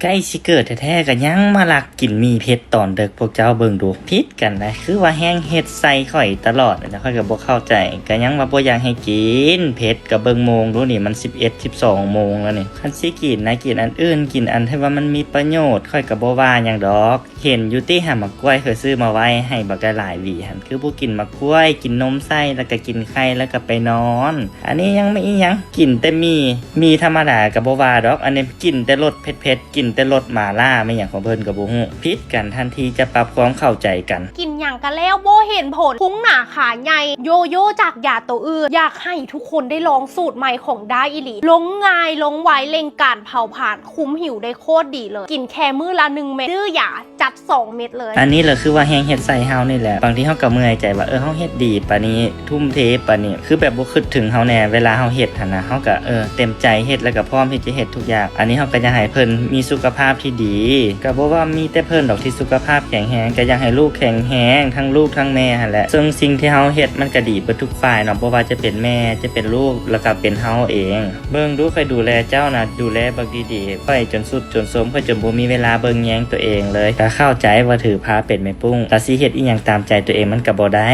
ໃກ້ຊິເກີດແທ້ໆ ກໍຍັງມາລັກກິນໝີ່ເຜັດຕອນເດິກ ພວກເຈົ້າເບິ່ງດູ ຜິດກັນນະ ຄືວ່າແຮ່ງເຮັດໃສ່ຂ້ອຍຕະຫຼອດ ແລ້ວຂ້ອຍກໍບໍ່ເຂົ້າໃຈ ກໍຍັງວ່າບໍ່ຢາກໃຫ້ກິນເຜັດ ກໍເບິ່ງໂມງດູນີ້ ມັນສິບເອັດ ສິບສອງໂມງແລ້ວນີ້ ຄັນຊິກິນນະ ກິນອັນອື່ນ ກິນອັນທີ່ວ່າມັນມີປະໂຫຍດ ຂ້ອຍກໍບໍ່ວ່າຫຍັງດອກ. ເຫັນຢູ່ຕິຫາ ໝາກກ້ວຍຂ້ອຍຊື້ມາໄວ້ໃຫ້ບັກຫຼາຍໆຫວີຫັ້ນ ຄືບໍ່ກິນໝາກກ້ວຍ ກິນນົມໃສ່ ແລ້ວກໍກິນໄຂ່ ແລ້ວກໍໄປນອນ. ອັນນີ້ຍັງມີອີ່ຫຍັງ ກິນແຕ່ໝີ່ ໝີ່ທຳມະດາກໍບໍ່ວ່າດອກ ອັນນີ້ກິນແຕ່ລົດເຜັດໆ ກິນແຕ່ລົດໝາລ່າ ແມ່ນຫຍັງຂອງເພິ່ນກໍບໍ່ຮູ້ ຜິດກັນ ແທນທີ່ຈະປັບຄວາມເຂົ້າໃຈກັນ. ກິນຫຍັງກໍແລ້ວບໍ່ເຫັນຜົນ ພຸງໜາຂາໃຫຍ່ ໂຢໂຢຈາກຢາໂຕອື່ນ ຢາກໃຫ້ທຸກຄົນໄດ້ລອງສູດໃໝ່ຂອງດ້າອີ່ຫຼີ ລົງງ່າຍ ລົງໄວ ເລັ່ງການເຜົາຜານ ຄຸມຫິວໄດ້ໂຄດດີເລີຍ ກິນແຄ່ມື້ລະໜຶ່ງເມັດ ຊື້ຢາຈັດສອງເມັດເລີຍ. ອັນນີ້ລະຄືວ່າແຮ່ງເຮັດໃສ່ເຮົານີ້ແຫຼະ ບາງທີເຮົາກໍເມື່ອຍໃຈວ່າ ເອີ ເຮົາເຮັດດີປານນີ້ ທຸ່ມເທປານນີ້ ຄືແບບບໍ່ຄິດເຖິງເຮົາແດ່ ເວລາເຮົາເຮັດຫັ້ນນະ ເຮົາກໍ ເອີ ເຕັມໃຈເຮັດ ແລ້ວກໍພ້ອມທີ່ຈະເຮັດທຸກຢ່າງ. ອັນນີ້ເຮົາກໍຢາກໃຫ້ເພິ່ນມີສຸຂະພາບທີ່ດີ ກໍບໍ່ວ່າມີແຕ່ເພິ່ນດອກທີ່ສຸຂະພາບແຂງແຮງ ກໍຢາກໃຫ້ລູກແຂງແຮງ ທັງລູກທັງແມ່ຫັ້ນແຫຼະ ເຊິ່ງສິ່ງທີ່ເຮົາເຮັດມັນກໍດີເບິດທຸກຝ່າຍເນາະ ບໍ່ວ່າຈະເປັນແມ່ ຈະເປັນລູກ ແລ້ວກໍເປັນເຮົາເອງ. ເບິ່ງດູ ຂ້ອຍດູແລເຈົ້ານະ ດູແລບັກດີໆ ຂ້ອຍຈົນຊຸດຈົນໂຊມ ຂ້ອຍຈົນບໍ່ມີເວລາເບິ່ງແຍງຕົວເອງເລີຍ. ກໍເຂົ້າໃຈວ່າຖືພາເປັນແມ່ປຸ້ງ ກໍຊິເຮັດອີ່ຫຍັງຕາມໃຈຕົວເອງມັນກໍບໍ່ໄດ້.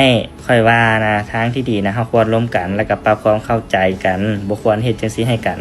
ຂ້ອຍວ່ານະ ທາງທີ່ດີນະ ເຮົາຄວນລົມກັນ ແລ້ວກໍປັບຄວາມເຂົ້າໃຈກັນ ບໍ່ຄວນເຮັດຈັ່ງຊີ້ໃຫ້ກັນ.